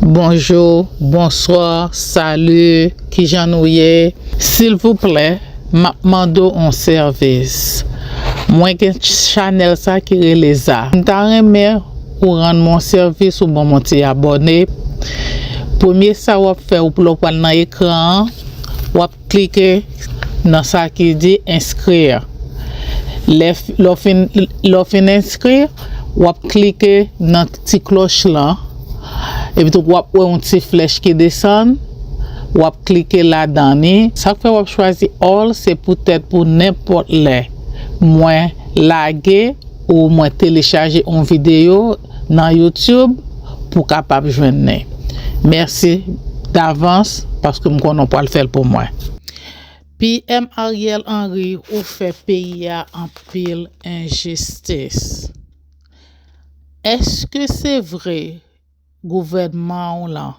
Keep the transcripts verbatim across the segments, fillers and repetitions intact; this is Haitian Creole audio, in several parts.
Bonjou, bonswa, sali, kijan nou ye? Silvouplè, m ap mande w yon sèvis. Mwen gen chanèl sa ki rele Za. M ta renmen ou rann mwen yon sèvis, ou ban m yon ti abòne. Premye sa w ap fè, ou lè w pral nan ekran an, w ap klike nan sa ki di enskri. Lè, lè w fin, lè w fin enskri, w ap klike nan ti klòch lan. Epi tou, w ap wè yon ti flèch ki desann. W ap klike ladan li. Sa k fè w ap chwazi all, se poutèt pou nenpòt lè mwen lage ou mwen telechaje yon videyo nan YouTube pou w kapab jwenn li. Mèsi davans paske m konnen w pral fè l pou mwen. P M Ariel Henry, ou fè peyi a anpil enjistis. Èske se vre gouvènman w lan,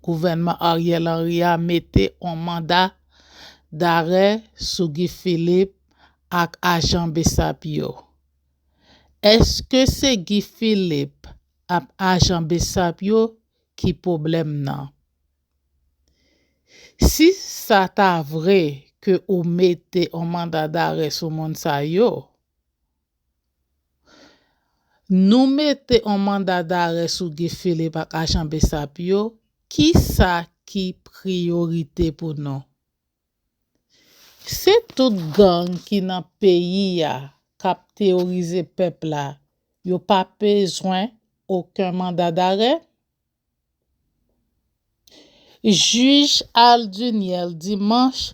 gouvènman Ariel Henry a mete yon manda darè sou Guy Philippe ak ajan BSAP yo? Èske se Guy Philippe ak ajan BSAP yo ki pwoblèm nan? Si sa ta vre ke ou mete yon manda darè sou moun sa yo, nou mete yon manda darè sou Guy Philippe ak ajan BSAP yo, kisa ki priyorite pou nou? Se tout gang ki nan peyi a k ap teworize pèp la, yo pa bezwen okenn manda darè? Jij Al Duniel dimanch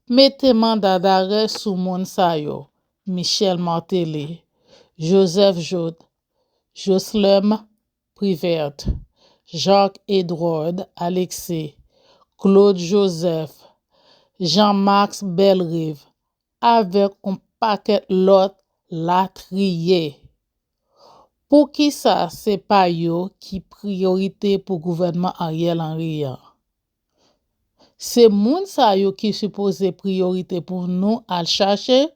mete manda darè sou moun sa yo: Michel Martelly, Joseph Jouthe, Jocelerme Privert, Jacques Edouard Alexis, Claude Joseph, Jean Max Bellerive, avèk yon pakèt lòt latriye. Poukisa se pa yo ki priyorite pou gouvènman Ariel Henry an? Se moun sa yo ki sipoze priyorite pou nou al chache,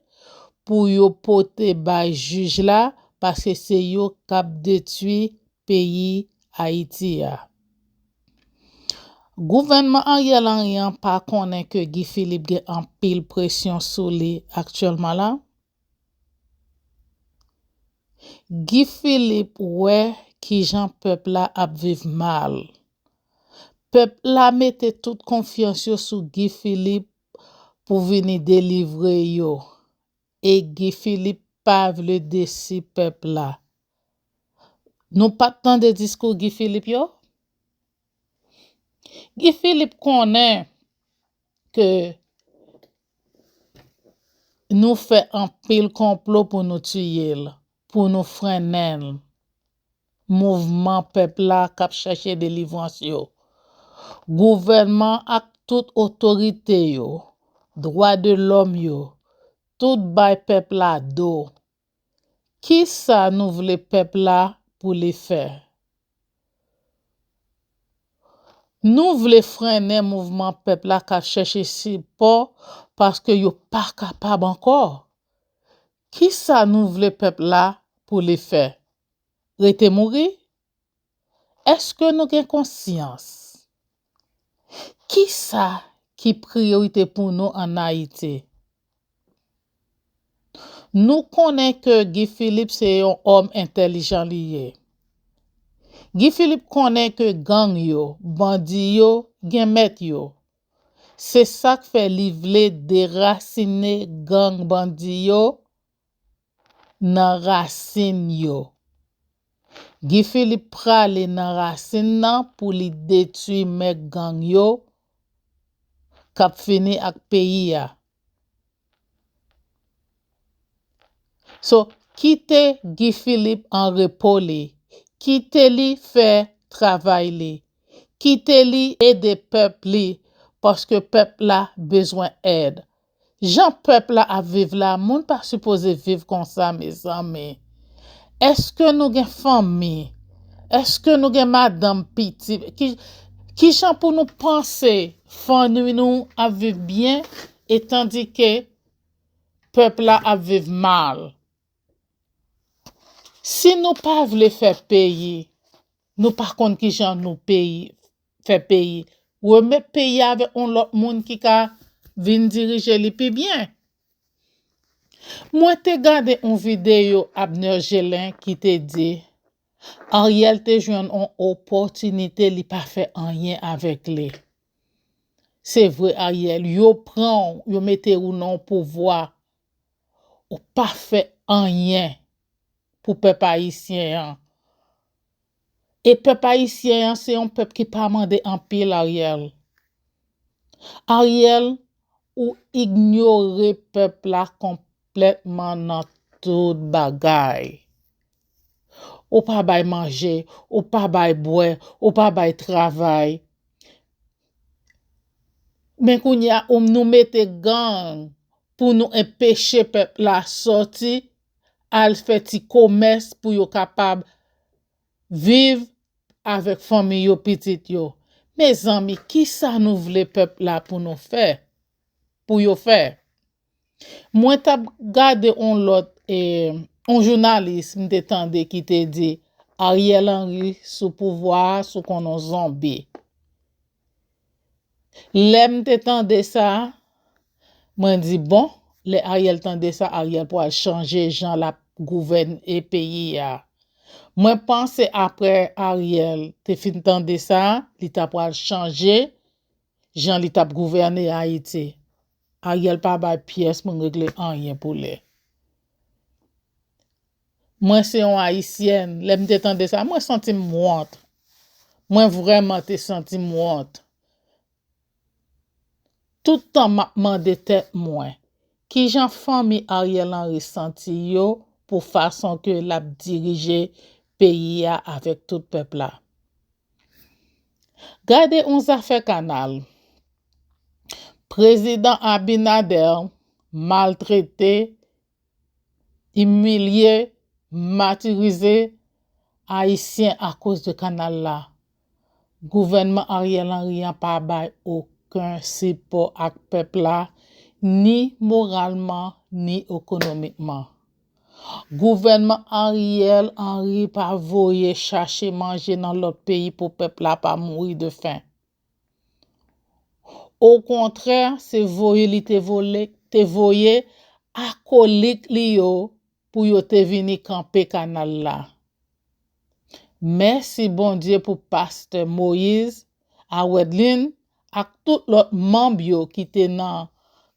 pou yo pote bay jij la, paske se yo k ap detwi peyi Ayiti a. Gouvènman Ariel Henry an pa konnen ke Guy Philippe gen anpil presyon sou li aktyèlman la? Guy Philippe wè kijan pèp la ap viv mal. Pèp la mete tout konfyans yo sou Guy Philippe pou vini delivre yo. E Guy Philippe pa vle desi pèp la. Nou pa t tande diskou Guy Philippe yo? Guy Philippe konnen ke nou fè anpil konplo pou nou tiye l, pou nou frennen l. Mouvman pèp la k ap chèche delivrans yo, gouvènman ak tout otorite yo, dwa de lòm yo, tout bay pèp la do. Kisa nou vle pèp la pou li fè? Nou vle frennen mouvman pèp la k ap chèche sipò paske yo pa kapab ankò. Kisa nou vle pèp la pou li fè? Rete mouri? Èske nou gen konsyans? Kisa ki priyorite pou nou ann Ayiti? Nou konnen ke Guy Philippe se yon òm entèlijan li ye. Guy Philippe konnen ke gang yo, bandi yo, gen mèt yo. Se sa k fè li vle derasine gang bandi yo nan rasin yo. Guy Philippe prale nan rasin nan pou li detwi mèg gang yo k ap fini ak peyi a. So, kite Guy Philippe an repo li. Kite li fè travay li. Kite li ede pèp li, paske pèp la bezwen èd. Jan pèp la ap viv la, moun pa sipoze viv konsa, mezanmi. Èske nou gen fanmi? Èske nou gen madanm, pitit? Ki, kijan pou nou panse fanmi nou ap viv byen, etandike pèp la ap viv mal? Si nou pa vle fè peyi, nou pa konn kijan nou peyi, fè peyi. Remèt peyi a avèk yon lòt moun ki ka vin dirije li pi byen. Mwen te gade yon videyo Abner Gelin ki te di, Ariel te jwenn yon opòtinite, li pa fè anyen avèk li. Se vre, Ariel, yo pran w, yo mete w nan yon pouvwa, ou pa fè anyen pou pèp ayisyen an. E pèp ayisyen an, se yon pèp ki pa mande anpil, Ariel. Ariel, ou inyore pèp la konplètman nan tout bagay. Ou pa bay manje, ou pa bay bwè, ou pa bay travay. Men kounye a, ou, nou mete gang pou nou enpeche pèp la sòti, al fè ti komès pou yo kapab viv avèk fanmi yo, pitit yo. Mezanmi, kisa nou vle pèp la pou nou fè? Pou yo fè? Mwen t ap gade yon lòt, e, yon jounalis m te tande ki te di, Ariel Henry sou pouvwa a sou konn yon zonbi. Lè m te tande sa, mwen di, bon, lè Ariel tande sa, Ariel pral chanje jan l ap gouvène peyi a. Mwen panse apre Ariel te fin tande sa, li ta pral chanje jan li t ap gouvène Ayiti. Ariel pa bay pyès moun regle anyen pou li. Mwen se yon Ayisyèn, lè m te tande sa, mwen santi m wont. Mwen vrèman te santi m wont. Tout tan m ap mande tèt mwen, kijan fanmi Ariel Henry santi yo pou fason ke l ap dirije peyi a avèk tout pèp la? Gade yon zafè kanal. Prezidan Abinader maltrete, imilye, matirize Ayisyen akoz de kanal la. Gouvènman Ariel Henry an pa bay okenn sipò ak pèp la, ni moralman, ni ekonomikman. Gouvènman Ariel Henry pa voye chache manje nan lòt peyi pou pèp la pa mouri de fen. Okontrè, se voye li te vole, te voye akolit li yo pou yo te vini kanpe kanal la. Mèsi Bondye pou pastè Moïse, Awedlin ak tout lòt manm yo ki te nan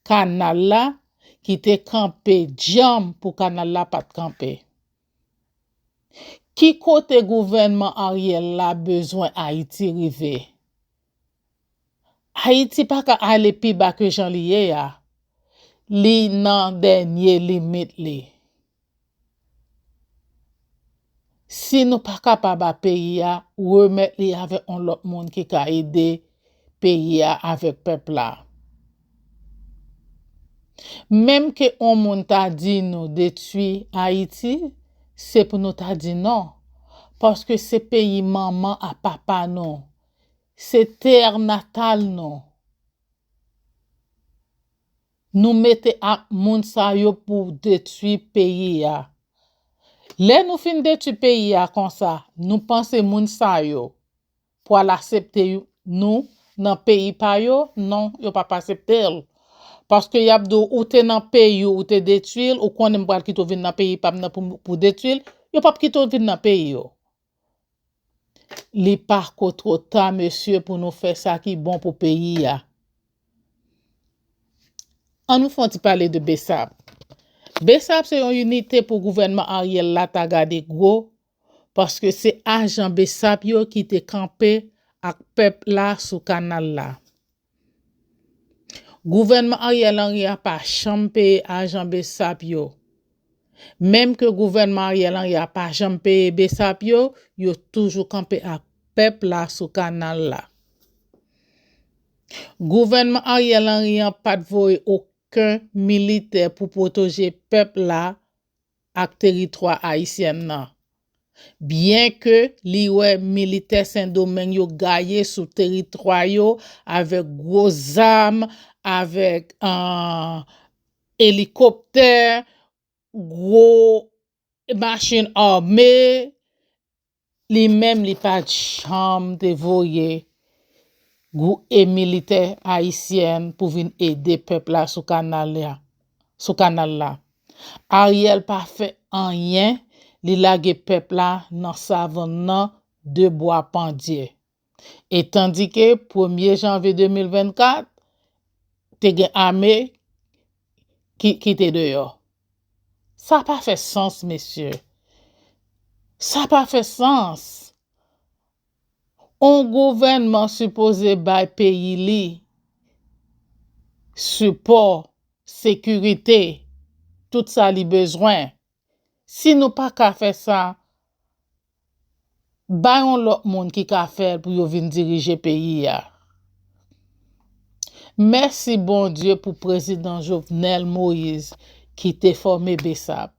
kanal la, ki te kanpe djanm pou kanal la pa t kanpe. Ki kote gouvènman Ariel la bezwen Ayiti rive? Ayiti pa ka ale pi ba ke jan li ye a. Li nan dènye limit li. Si nou pa kapab a peyi a, remèt li avèk yon lòt moun ki ka ede peyi a avèk pèp la. Menm ke yon moun ta di nou detwi Ayiti, se pou nou ta di non. Paske se peyi manman a papa nou. Se tè natal nou. Nou mete ak moun sa yo pou detwi peyi a. Lè nou fin detwi peyi a konsa, nou panse moun sa yo pral aksepte nou nan peyi pa yo? Non, yo p ap aksepte l. Paske y ap di w, ou te nan peyi w, ou te detwi l, ou konnen m pral kite w vin nan peyi pa m nan pou, pou detwi l, yo p ap kite w vin nan peyi yo. Li pako twò ta, mesye, pou nou fè sa ki bon pou peyi a. Ann nou fè yon ti pale de BSAP. BSAP se yon inite pou gouvènman Ariel la ta gade gwo, paske se ajan BSAP yo ki te kanpe ak pèp la sou kanal la. Gouvènman Ariel Henry a pa janm peye ajan BSAP yo. Menm ke gouvènman Ariel Henry a pa janm peye BSAP yo, yo toujou kanpe ak pèp la sou kanal la. Gouvènman Ariel Henry an pa t voye okenn militè pou pwoteje pèp la ak teritwa ayisyen nan. Byenke li wè militè Sendomeng yo gaye sou teritwa yo avèk gwo zam, avèk, ah, elikoptè, gwo machin ame, li menm li pa t janm te voye gou e militè ayisyèn pou vin ede pèp la sou kanal la, sou kanal la. Ariel pa fè anyen, li lage pèp la nan savann nan de bwa pandye. E tandike premye janvye de mil vennkat, te gen ame ki, ki te deyò. Sa pa fè sans, mesye. Sa pa fè sans. On gouvènman sipoze bay peyi li sipò, sekirite, tout sa li bezwen. Si nou pa ka fè sa, bay yon lòt moun ki ka fè l pou yo vin dirije peyi a. Mèsi Bondye pou prezidan Jovenel Moïse ki te fòme BSAP.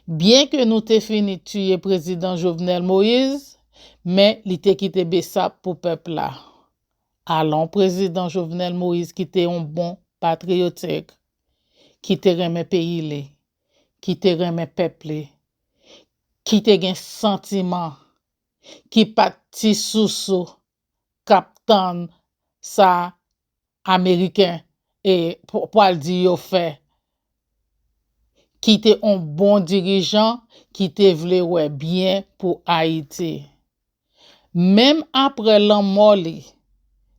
Byenke nou te fini tiye prezidan Jovenel Moïse, men li te kite BSAP pou pèp la. Alon prezidan Jovenel Moïse ki te yon bon patriyotik, ki te renmen peyi li, ki te renmen pèp li, ki te gen santiman, ki pa t ti sousou k ap tann sa Ameriken e pwal di yo fè, ki te on bon dirijan ki te vle wè byen pou Ayiti. Menm apre lanmò li,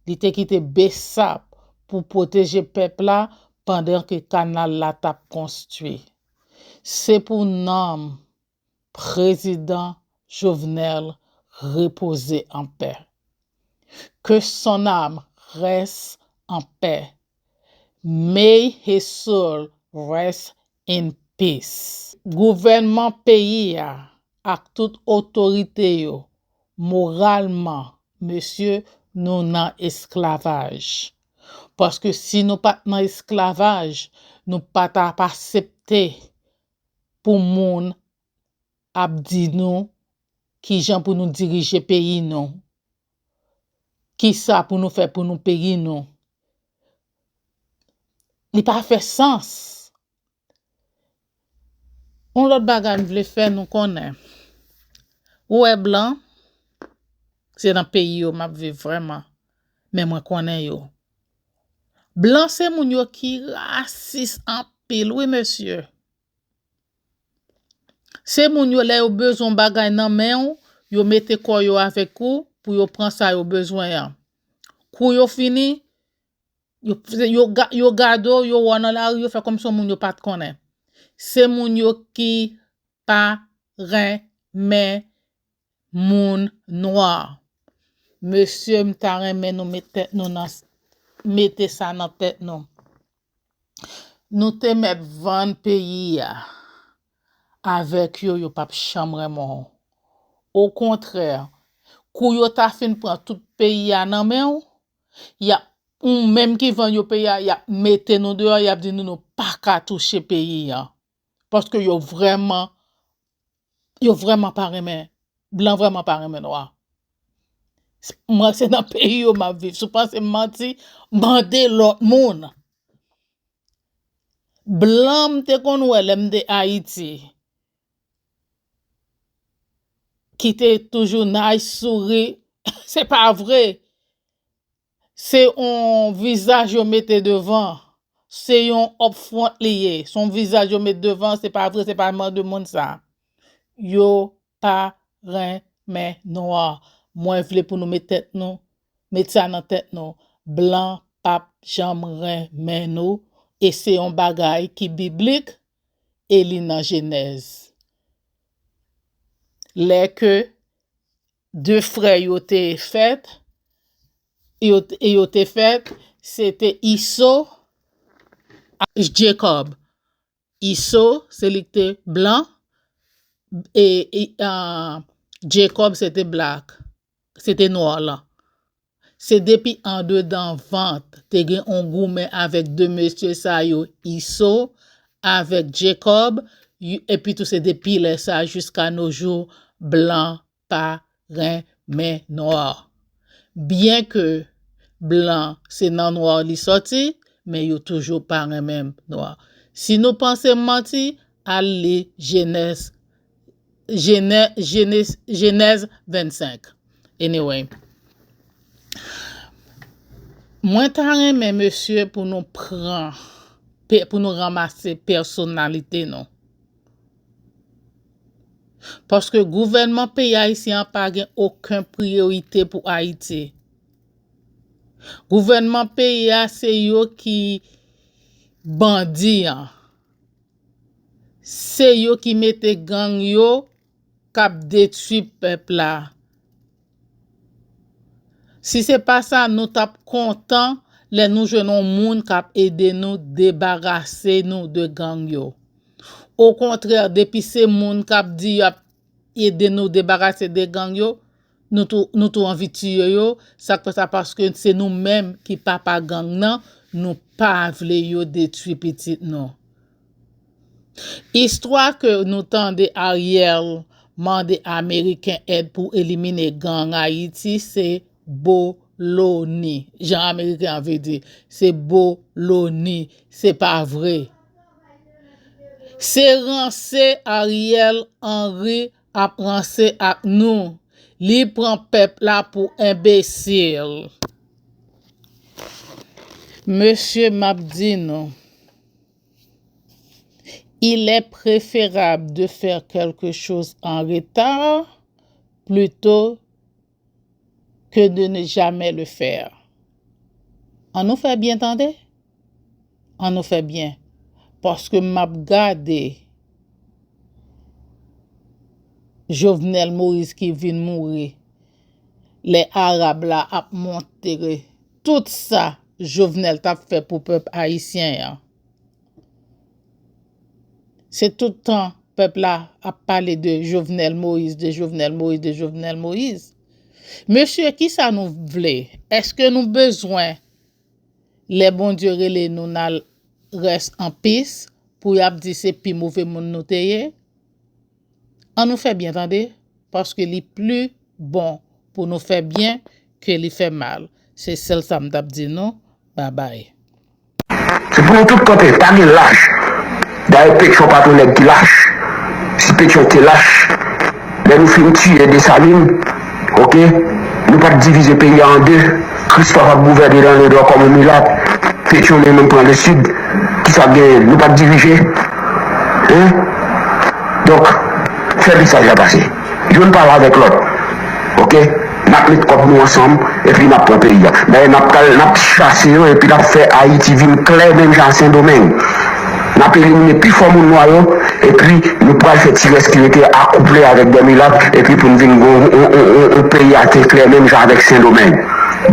li te kite BSAP pou pwoteje pèp la pandan ke kanal la t ap konstwi. Se pou nanm prezidan Jovenel repoze an pè. Que son âme reste en paix. May his soul rest in peace. Gouvènman peyi a ak tout otorite yo, moralman, mesye, nou nan esklavaj. Paske si nou pa t nan esklavaj, nou pa t ap aksepte pou moun ap di nou kijan pou nou dirije peyi nou, kisa pou nou fè pou nou peyi nou. Li pa fè sans. Yon lòt bagay m vle fè nou konnen. Ou wè blan, se nan peyi yo m ap viv vrèman, men mwen konnen yo. Blan se moun yo ki rasis anpil, wi, mesye. Se moun yo, lè yo bezwen yon bagay nan men w, yo mete kò yo avèk ou pou yo pran sa yo bezwen an. Kou yo fini, yo, yo, ga- yo gade w, yo wè w nan lari, yo fè kòmsi yon moun yo pa t konnen. Se moun yo ki pa renmen moun nwa. Mesye, m ta renmen nou met tèt nou nan, mete sa nan tèt nou. Nou te mèt vann peyi a avèk yo, yo p ap janm renmen w. Okontrè, kou yo ta fin pran tout peyi a nan men w, y ap, ou menm ki vann yo peyi a, y ap mete nou deyò, y ap di nou nou pa ka touche peyi a. Paske yo vrèman, yo vrèman pa renmen, blan vrèman pa renmen nwa. Mwen, se nan peyi yo m ap viv. Si w panse m manti, mande lòt moun. Blan m te konn wè lè m te Ayiti, ki te toujou nice, souri, se pa vre. Se yon vizaj yo mete devan. Se yon upfront li ye. Se yon vizaj yo met devan, se pa vre, se pa mande moun sa. Yo pa renmen nwa. Mwen vle pou nou met tèt nou, met sa nan tèt nou. Blan p ap janm renmen nou, e se yon bagay ki biblik e li nan Jenèz. Lè ke de frè yo te fèt, yo, yo te fèt, se te Iso ak Jacob. Iso, se li ki te blan, e, e, ah, Jacob, se te black, se te nwa lan. Se depi andedan vant, te gen yon goumen avèk de mesye sa yo, Iso avèk Jacob, y- epi tou se depi lè sa jiska no jou, blan pa renmen nwa. Byenke blan se nan nwa li sòti, men yo toujou pa renmen nwa. Si nou panse m manti, al li Jenèz, Jenè- Jenèz, Jenèz vennsenk. Anyway. Mwen ta renmen, mesye, pou nou pran, pe- pou nou ranmase pèsonalite nou. Paske gouvènman peyi ayisyen an pa gen okenn priyorite pou Ayiti. Gouvènman peyi a, se yo ki bandi an. Se yo ki mete gang yo k ap detwi pèp la. Si se pa sa, nou t ap kontan lè nou jwenn yon moun k ap ede nou debarase nou de gang yo. Okontrè, depi se moun k ap di y ap ede nou debarase de gang yo, nou tou, nou tou anvi tiye yo. Sa k fè sa? Paske se nou menm ki papa gang nan, nou pa vle yo detwi pitit nou. Istwa ke nou tande Ariel mande Ameriken èd pou elimine gang Ayiti, se boloni. Jan Ameriken an vle di, se boloni. Se pa vre. Se ranse Ariel Henry ap ranse ak nou. Li pran pèp la pou enbesil. Mesye, m ap di nou, il est préférable de faire quelque chose en retard plutôt que de ne jamais le faire. An nou fè byen tande. An nou fè byen. Paske m ap gade Jovenel Moïse ki vin mouri. Lè Arab la ap montre tout sa Jovenel t ap fè pou pèp ayisyen an. Se tout tan pèp la ap pale de Jovenel Moïse, de Jovenel Moïse, de Jovenel Moïse. Mesye, kisa nou vle? Èske nou bezwen lè Bondye rele nou n al rest in peace pou y ap di se pi move moun nou te ye? An nou fè byen tande, paske li pli bon pou nou fè byen ke li fè mal. Se sèl sa m t ap di nou. Babay. Se pou nou tout kanpe, pa gen lach. Dayè Petyon pa t yon nèg ki lach. Si Petyon te lach, lè nou fin tiye Desalin, oke, nou pa t divize peyi a an de. Kristòf ap gouvène nan Ledò kòm yon milat. Petyon li menm pran Lesid. Kisa k genyen? Nou pa t divize. Hein? Donk, fè mesaj la pase. Youn pale avèk lòt. Oke? N ap met kòb nou ansanm, epi n ap pran peyi a. Dayè, n ap pral, n ap chase yo, epi n ap fè Ayiti vin klè menm jan a Sendomeng. N ap elimine pifò moun nwa yo, epi nou pral fè ti rès ki rete akouple avèk dè milat, epi pou n vin gen yon, yon, yon, yon, yon peyi a te klè menm jan avèk Sendomeng.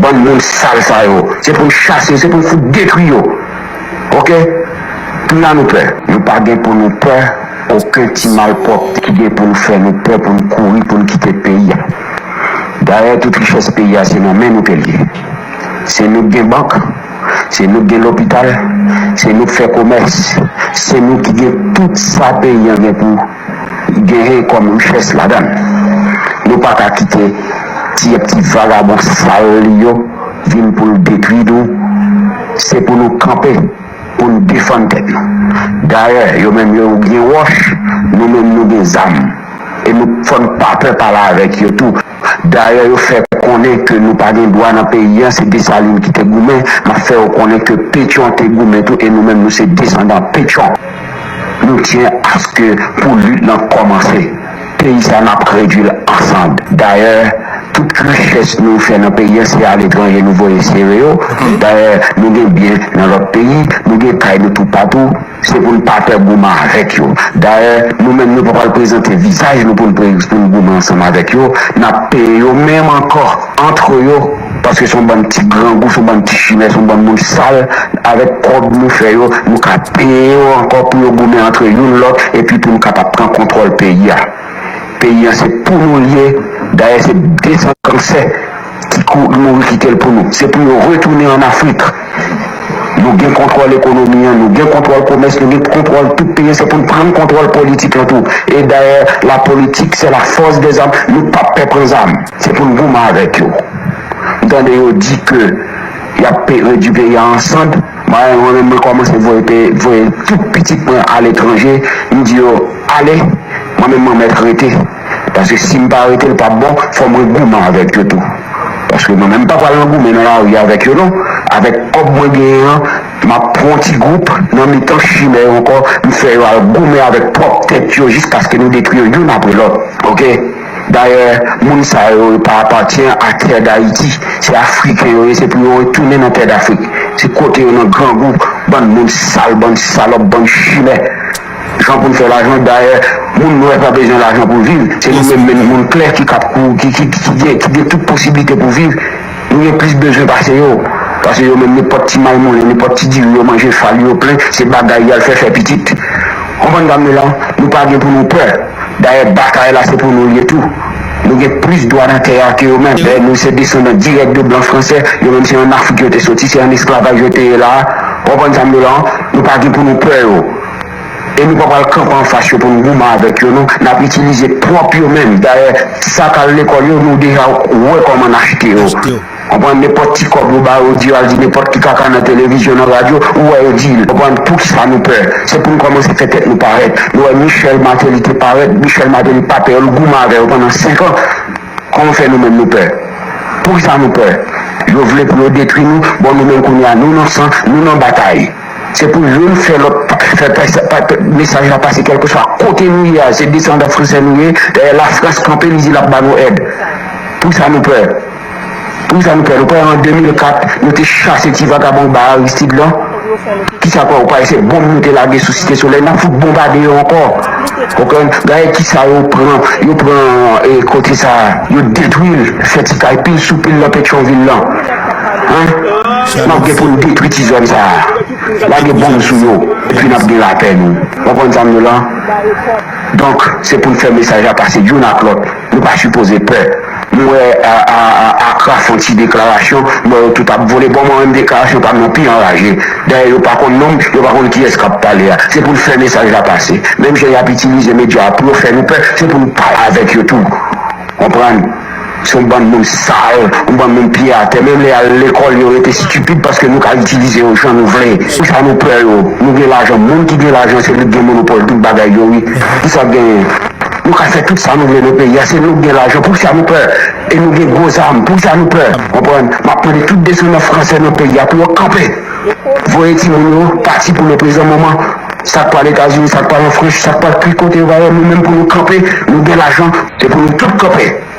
Bann moun sal sa yo, se pou n chase yo, se pou n fout detwi yo. Oke? Kounya nou pè. Nou pa gen pou nou pè okenn ti malpwòpte ki gen pou nou fè nou pè pou n kouri pou n kite peyi a. Dayè, tout richès peyi a se nan men nou ke l ye. Se nou k gen bank, se nou k gen lopital, se nou k fè komès, se nou ki gen tout sa peyi a gen pou genyen kòm richès ladan l. Nou pa ka kite ti, ti vagabon sal li yo vin pou l detwi nou. Se pou nou kanpe pou n defann tèt nou. Dayè, yo menm yo gen wòch, nou menm nou gen zam. E nou fò n pa pè pale avèk yo tou. Dayè, yo fè konnen ke nou pa gen dwa nan peyi a, se Desalin ki te goumen. M ap fè yo konnen ke Petyon te goumen tou, e nou menm nou se desandan Petyon. Nou tyen aske pou lit lan kòmanse. Peyi sa n ap redwi l an sann. Dayè, tout richès nou fè nan peyi a, se aletranje nou voye sere yo. Dayè, nou gen byen nan lòt peyi, nou gen kay nou toupatou. Se pou n pa pè goumen avèk yo. Dayè, nou menm nou pa pral prezante vizaj nou pou n pre- pou n goumen ansanm avèk yo. N ap peye yo menm ankò antre yo, paske se yon bann ti grangou, se yon bann ti chimè, se yon bann moun sal. Avèk kòb nou fè yo, nou ka peye yo ankò pou yo goumen antre youn lòt, epi pou nou kapab pran kontwòl peyi a. Peyi a se pou nou l ye, dayè se desandan kansè ki kou- mouri kite l pou nou. Se pou yo retounen ann Afrik. Nou gen kontwòl ekonomi an, nou gen kontwòl komès, nou gen kontwòl tout peyi an, se pou n pran kontwòl politik lan tou. E dayè, la politik, c'est la force des armes, nou p ap pè pran zam. Se pou n goumen avèk yo. M tande yo di ke y ap pe- redwi peyi a an sann. Mwen, mwen menm, mwen kòmanse voye pe- voye tout pitit mwen aletranje. M di yo, ale, mwen menm, mwen mèt rete. Paske si m pa rete, l p ap bon, fò mwen goumen avèk yo tou. Paske mwen menm m pa pral nan goumen nan lari avèk yo non. Avèk kòb mwen genyen an, m ap pran yon ti gwoup nan mitan chimè yo ankò, m fè yo al goumen avèk pwòp tèt yo jiskaske nou detwi yo youn apre lòt. Oke? Dayè, moun sa yo, yo pa apatyen a tè Dayiti. Se Afriken yo ye, se pou yo retounen nan tè Dafrik. Se kote yo nan grangou, bann moun sal, bann salòp, bann chimè. Jan pou n fè lajan, dayè, moun nwè pa bezwen lajan pou viv. Se nou menm, menm moun klè ki kap kou, ki, ki, ki, ki gen, ki gen tout posiblite pou viv. Nou gen plis bezwen pase yo. Pase yo menm, nenpòt ti malmoulen, nenpòt ti diri yo manje, fal yo plen, se bagay y al fè, fè pitit. Konprann sa m di w la? Nou pa gen pou nou pè. Dayè, batay la se pou nou l ye tou. Nou gen plis dwa nan tè a ke yo menm. Dayè, nou se desandan dirèk de blan fransè. Yo menm se ann Afrik yo te soti, se ann esklavaj yo te ye la a. Konprann sa m di w la? Nou pa gen pou nou pè yo. E nou pa pral kanpe anfas yo pou n goumen avèk yo non. N ap itilize pwòp yo menm. Dayè, sa k al lekòl yo, nou deja wè kòman n achte yo. Konprann? Nenpòt ti kòb yo ba yo, di yo al di nenpòt ki kaka nan televizyon, nan radyo, ou wè yo di l. Konprann? Poukisa nou pè? Se pou n kòmanse fè tèt nou parèt. Nou wè Michel Martelly te parèt, Michel Martelly pa pè yo, l goumen avè yo pandan senk an. Kòman fè nou menm nou pè? Poukisa nou pè? Yo vle pou yo detwi nou, bon nou menm kounye a, nou nan san, nou nan batay. Se pou youn fè lòt pa- fè pa- pa- mesaj la pase kèlkeswa kote nou ye a, se desandan fransè nou ye, dayè Lafrans kanpe li di l ap ba nou èd. Poukisa nou pè? Poukisa nou pè? Nou pè an de mil kat, nou te chase ti vagabon ba Aristide lan. Kisa kwè ou pa se bonm nou te lage sou Site Solèy, n ap fout bonbade yo ankò. Konprann? Dayè kisa yo pran, yo pran e, kote sa, yo detwi l, fè ti kay pil sou pil nan Petyonvil lan. Hein? N ap gen pou n detwi ti zòn sa a. Lage bonm sou yo, epi n ap gen lapè nou. Konprann sa m di w la? Donk, se pou n fè mesaj la pase youn ak lòt. Nou pa sipoze pè. M wè a, a, a, Akra fè yon ti deklarasyon, m wè yo tout ap vole. Bon, mwen menm deklarasyon pa m nan pi anraje. Dayè, yo pa konn non m, yo pa konn kiyès k ap pale a. Se pou n fè mesaj la pase. Menm jan y ap itilize medya a pou yo fè nou pè, se pou nou pale avèk yo tou. Konprann? Se yon bann moun sal, yon bann moun pye atè. Menm lè y al lekòl, yo rete estipid paske nou ka itilize yo jan nou vle. Poukisa nou pè yo? Nou gen lajan. Moun ki gen lajan, se li k gen monopòl tout bagay yo, wi. Poukisa genyen? Nou ka fè tout sa nou vle nan peyi a. Se nou k gen lajan. Poukisa nou pè? E nou gen gwo zam. Poukisa nou pè? Konprann? M ap mande tout desandan fransè nan peyi a pou yo kanpe. Voye timoun yo pati pou le prezan moman. Sa k pral Etazini, sa k pral an Frans, sa k pral ki kote yo va ye, nou menm pou nou kanpe, nou gen lajan, se pou nou tout kanpe.